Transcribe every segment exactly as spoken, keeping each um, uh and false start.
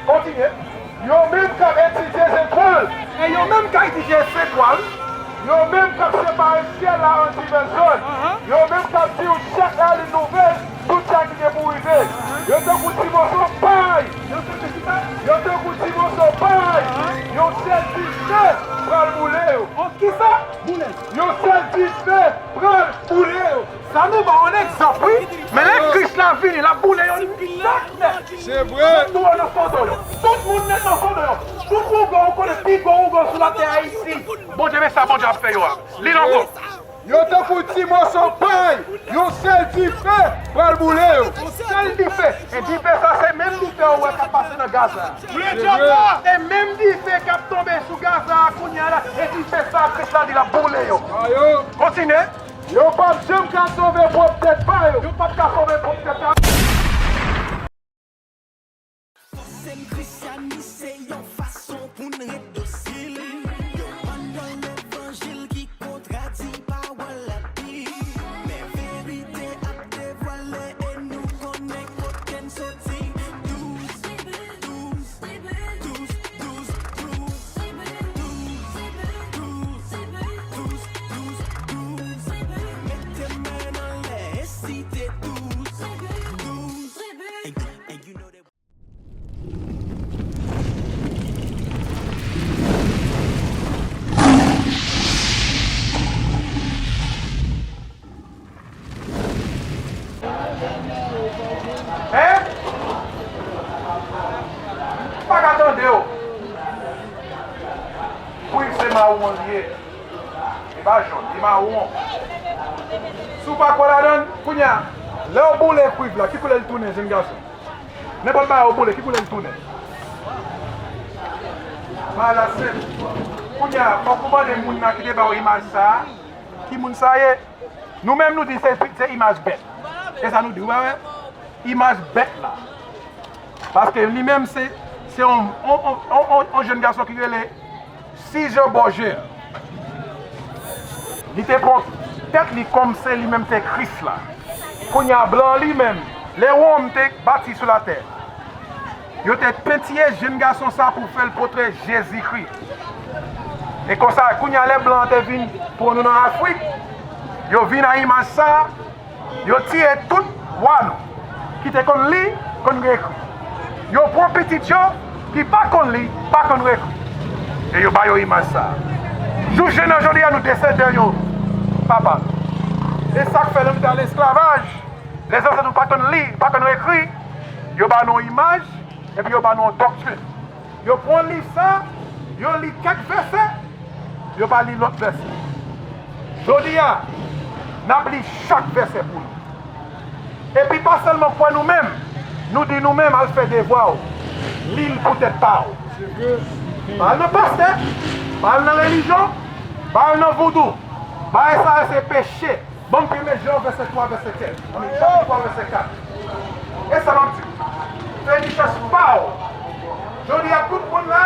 Kontinye. Yo menm k ap etidye zetwal. E yo menm k ap etidye zetwal. Yo menm k ap separe syèl la an divès zòn. Yo menm k ap di w chak lalin louvè, tout sa ki gen pou rive. Yo tankou ti moso pay. Yo tankou ti moso pay. Yon sèl dife pral boule yo. Yon kisa? Boule. Yon sèl dife pral boule yo. Sa nou ba yon egzanp, wi. Men lè Kris la vini, l ap boule yo nèt, nèt. Se vre. Tout moun nan foto yo. Tout moun nèt nan foto yo. Tout ougan, ou konnen pi gwo ougan sou latè Ayiti. Bondye, men sa Bondye ap fè yo a. Li l ankò. Yo tankou ti moso pay, yon sèl dife pral boule yo. Yon sèl dife. E dife sa, se menm dife ou wè k ap pase nan Gaza. Se vre. E menm dife k ap tonbe sou Gaza a kounye a la, e dife sa, Kris la di l ap boule yo. Kontinye. Yo p ap janm ka sove pwòp tèt pa yo. Yo p ap ka sove pwòp tèt pa yo. Fòse n Krisyanis se yon fason pou n ret dosil. Yo ann nan levanjil ki kontradi pawòl Labib. Men verite ap devwale e nou konnen kote n soti. Douz, douz, douz, douz, douz, douz, douz, douz, douz, douz. Mete men anlè e site douz, douz. And, and you know that. Hein? M pa ka tande w. Kwiv se mawon li ye. Li pa jòn, li mawon. Si w pa kwè ladan l, kounye a, lè w boule kwiv la, ki koulè l tounen, jenn gason? Nenpòt bagay ou boule, ki koulè l tounen? Bagay la senp. Kounye a, fòk ou mande moun nan ki te ba w imaj sa a, ki moun sa ye? Nou menm, nou di se, se imaj bèt. E sa nou di, ou pa wè? Imaj bèt la. Paske li menm, se, se yon, yon, yon, yon, yon, yon jenn gason ki rele Caesar Borgia. Li te pran tèt li kòm se li menm te Kris la. Kounye a, blan li menm, lè Wòm te bati sou latè, yo te pentiye jenn gason sa pou fè l potre Jezikri. E konsa, kounye a, lè blan an te vin pran nou nan Afrik, yo vin a imaj sa, yo tiye tout wa nou ki te konn li, konn ekri. Yo pran pitit yo ki pa konn li, pa konn ekri. E yo ba yo imaj sa. Jouk jounen jodi a, nou desandan yo, papa. E sa k fè lè nou te al esklavaj, lè zansèt nou pa konn li, pa konn ekri, yo ba nou imaj, epi yo ba nou yon doktrin. Yo pran liv sa, yo li kèk vèsè, yo pa li lòt vèsè. Jodi a, n ap li chak vèsè pou nou. Epi pa sèlman kwè nou menm, nou di nou menm al fè devwa w, li l pou tèt pa w. Pa al nan pastè, pa al nan relijyon, pa al nan voudou. Bagay sa yo se peche. Ban m premye Jan vèsè twa, vèsè kèt. Ann, chapit twa, vèsè kat. E sa m ap di w. Fè lichès pa w. Jodi a, tout moun la,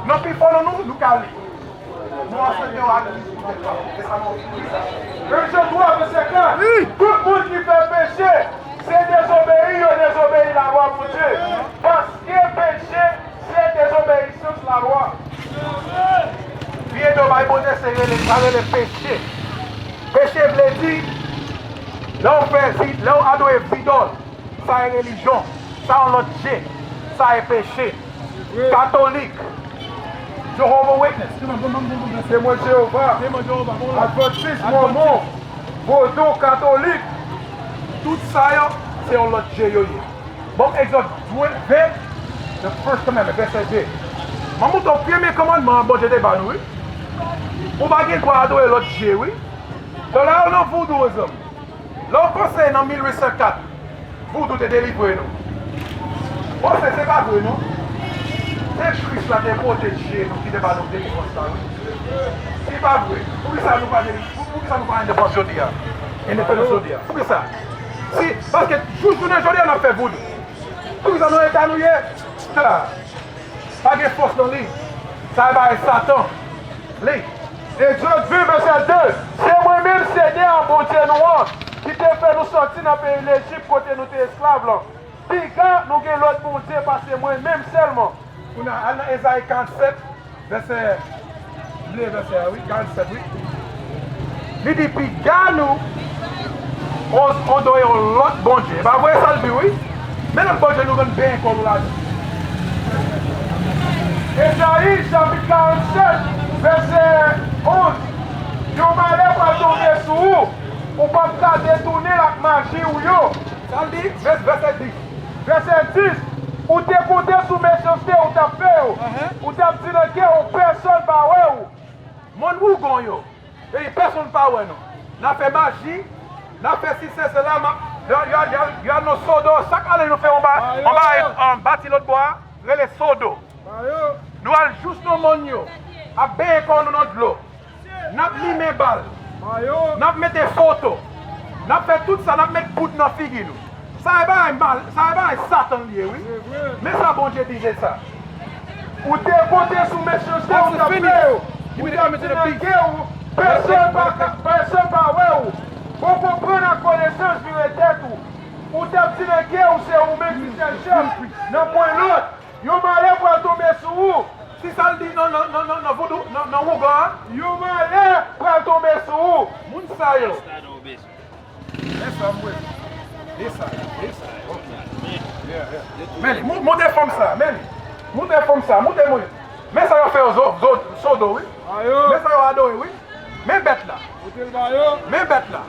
nan pifò nan nou, nou ka li. Nou ansanm yo a li. E sa m ap di w. Jan twa, vèsè kat. Tout moun ki fè peche, se dezobeyi yo dezobeyi lalwa Bondye. Paske peche se dezobeyisans lalwa. Vye do bay Bondye se rele, sa rele peche. Peche vle di, lè w fè zi-, lè w adore zidòl, sa e relijyon, sa yon lòt dye, sa e peche. Katolik, Jehovah Witness, Temwen Jewova, Advantis, Mòmon, Vodou, Katolik, tout sa yo, se yon lòt dye yo ye. Bon, Egzòd ven, the first commandment, vèsè de. Mwen montre w premye kòmandman an Bondye te ba nou, wi. Ou pa gen dwa adore lòt dye, wi. Donk, la yo nan voudou, mezanmi. Lè w panse nan mil uit san kat, voudou te delivre nou. Bon, se, se pa vre, non. Se Kris la te pote dye nou ki te ba nou delivrans la, wi. Se pa vre. Poukisa nou pa deli-, pou-, poukisa nou pa endepandans jodi a? Endepandans jodi a. Poukisa? Si, paske jouk jounen jodi a n ap fè voudou. Poukisa nou eta nou ye? Ha! Pa gen fòs nan li. Sa e bagay Satan. Li. Egzòd ven, vèsè de. Se mwen menm, Senyè, Bondye nou an, ki te fè nou sòti nan peyi Lejip kote nou te esklav lan. Piga nou gen lòt bondye pase mwen menm sèlman. Kounye a, al nan Ezayi karannsèt, vèsè, m bliye vèsè a, wi, karannsèt, wi. Li di, piga nou, on, on doye yon lòt bondye. E pa vre sa l di, wi? Men lòt bondye nou konn benyen kò nou ladan. Ezayi, chapit karannsèt, vèsè onz. Yon malè pral tonbe sou ou. Ou p ap ka detounen l ak maji ou yo. Sa l di? Vès-, vèsè dis. Vèsè dis. Ou te konte sou mechanste ou t ap fè yo. Ou t ap di nan kè w, pèsonn pa wè w. Monn wougon yo. Epi pèsonn pa wè nou. N ap fè maji, n ap fè sisi sela, m ap, y a, y a, y a, y a nan Sodo. Chak ane nou fè yon ba, yon ba, yon bati lòt bò a, rele Sodo. Nou al jous nan mòn yo, ap benyen kò nou nan dlo. N ap limen bal. N ap mete foto. N ap fè tout sa, n ap met poud nan figi nou. Sa e bagay mal, sa e bagay Satan li ye, wi. Men sa Bondye di de sa. Ou te konte sou mechanste ou t ap fè yo. Ou t ap di nan kè w, pèsonn pa ka, pèsonn pa wè w. Poko pran ak konesans vire tèt ou. Ou t ap di nan kè w se ou menm ki sèl chèf, nan pwen lòt. Yon malè pral tonbe sou ou. Si sa l di nan, nan, nan, nan, nan vodou, nan, nan wougan an. Yon malè pral tonbe sou ou. Moun sa yo. Men sa, mwen. Men sa, men sa. Ok. Yeah, yeah. Men li, mou-, moute fanm sa, men li. Moute fanm sa, moute mwen. Men sa yo fè yo zo, zo, Sodo, wi. Men sa yo adore, wi. Men bèt la. Men bèt la.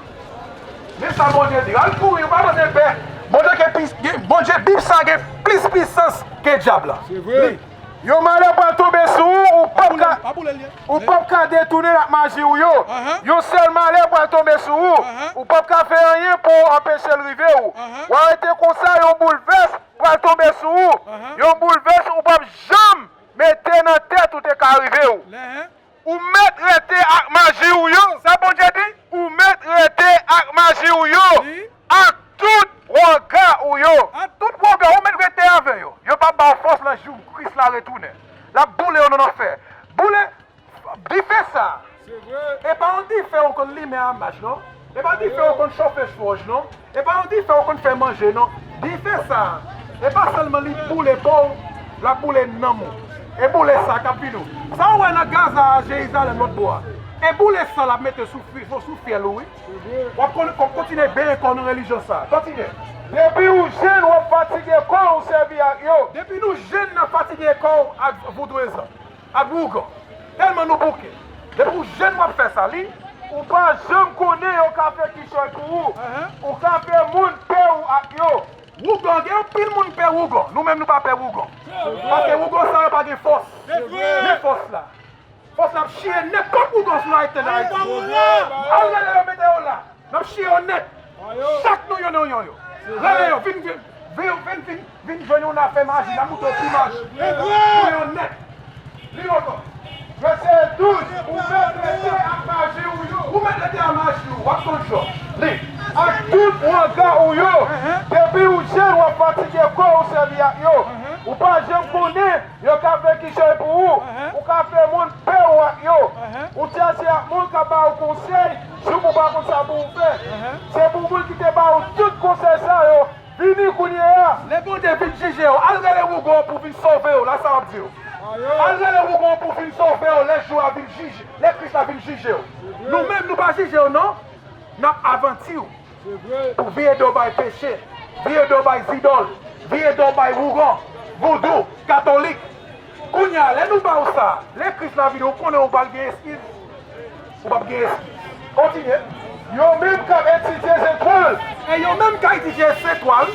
Men sa Bondye di. Al kouri, ou pa bezwen pè. Bondye gen plis, gen, Bondye Bib sa gen plis pisans ke dyab la. Se vre. Li, yon malè pral tonbe sou ou, ou p ap ka, ou p ap ka detounen l ak maji w yo. Yon sèl malè pral tonbe sou ou. Ou p ap ka fè anyen pou w anpeche l rive w. W a rete konsa, yon boulvès pral tonbe sou ou. Yon boulvès ou p ap janm mete nan tèt ou te ka rive w. Ou mèt rete ak maji w yo. Sa Bondye di? Ou mèt rete ak maji w yo. Ak tout wanga ou yo. Ak tout wanga, ou mèt rete avè yo. Yo p ap ba w fòs lan jou Kris la retounen. L ap boule yo nan lanfè. Boule dife sa. E pa yon dife ou konn limen a mach, non. E pa dife ou konn chofe chwòj, non. E pa yon dife ou konn fè manje, non. Dife sa, e pa sèlman li boule po w, l ap boule nanm ou. E boule sa k ap vin ou. Sa ou wè nan Gaza a, Jerizalèm, lòt bò a. E boule sa l ap mete sou fi-, sou, sou fyèl ou, wi. W ap kon-, kon-, kontinye benyen kò w nan relijyon sa. Kontinye. Depi ou jèn, w ap fatige kò w sèvi ak yo. Depi nou jèn, n ap fatige kò w ak voudwizan. Ak wougan. Tèlman nou bouke. Depi w jèn w ap fè sa, li. Ou pa janm konnen yo ka fè kichòy pou ou. Ou ka fè moun pè ou ak yo. Wougan, gen anpil moun pè wougan. Nou menm nou pa pè wougan. Paske wougan sa yo pa gen fòs. Men fòs la. Fòs la ap chire nenpòt wougan sou Ayiti. Al rele yo mete yo la. N ap chire yo nèt. Chak nou youn nou youn yo. Rele yo, vin, vin, vin, vin, vin, vin jwenn yon afè maji, n ap moute yo pi maji. Chire yo nèt. Li ankò. Vèsè douz, ou mèt rete ak maji ou yo. Ou mèt rete ak maji ou, w ap konn jòj. Li. Ak tout wanga ou yo. Depi ou jèn, w ap fatige kò ou sèvi ak yo. Ou pa janm konnen yo ka fè kichòy pou ou. Ou ka fè moun pè ou ak yo. Ou tchèche ak moun k ap ba ou konsèy, jou pou w pa konn sa pou w fè. Se pou moun ki te ba ou tout konsèy sa yo vini kounye a. Lè Bondye vin jije yo, al rele wougon pou vin sove yo, la sa w ap di yo. Al rele wougon pou vin sove yo, lè jou a vin jije, lè Kris la vin jije yo. Nou menm, nou pa jije yo, non. N ap avanti w. Pou vire do bay peche, vire do bay zidòl, vire do bay wougon, voudou, katolik. Kounye a, lè nou ba w sa, lè Kris la vini, ou konnen ou pral gen eskiz. Ou p ap gen eskiz. Kontinye. Yo menm k ap etidye zetwal. E yo menm k ap etidye zetwal.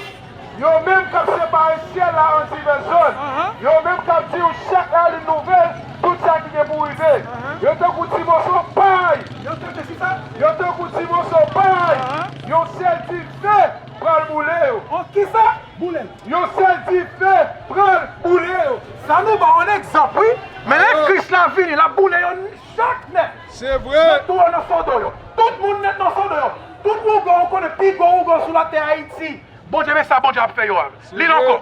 Yo menm k ap separe syèl la an divès zòn. Yo menm k ap di w chak lalin nouvèl, tout sa ki gen pou rive. Yo tankou ti moso pay. Yo tankou ti sa? Yo tankou ti moso pay. Yon sèl dife pral boule yo. Yon kisa? Boule l. Yon sèl dife pral boule yo. Sa nou ba w yon egzanp, wi. Men lè Kris la vini, l ap boule yo chak nèt. Se vre. Nan tou yo nan Sodo yo. Tout moun nèt nan Sodo yo. Tout wougan ou konnen, pi gwo wougan sou latè Ayiti. Bondye, men sa Bondye ap fè yo a. Li la ankò.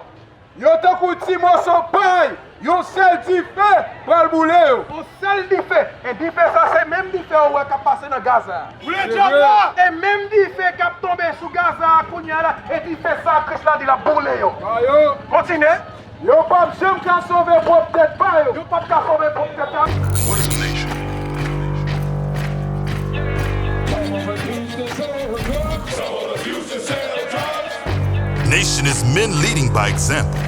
Yo tankou ti mòso pay, yon sèl dife pral boule yo. Yon sèl dife. E dife sa se menm dife ou wè k ap pase nan Gaza a. Boule djab la! E menm dife k ap tonbe sou Gaza a kounye a la, e dife sa Kris la di l ap boule yo. Kontinye. Yo p ap janm ka sove pwòp tèt pa yo. Yo p ap ka sove pwòp tèt pa yo. What is a nation? Nation is men leading by example.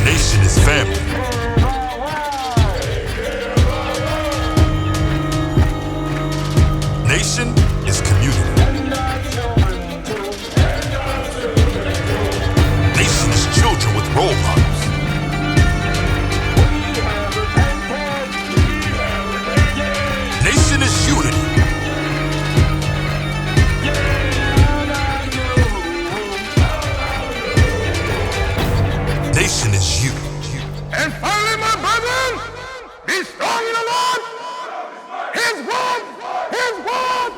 Nation is family. Nation is community. Nation is children with role models. Nation is unity. Nation is you. And finally, my brethren, be strong in the Lord. His word, his word,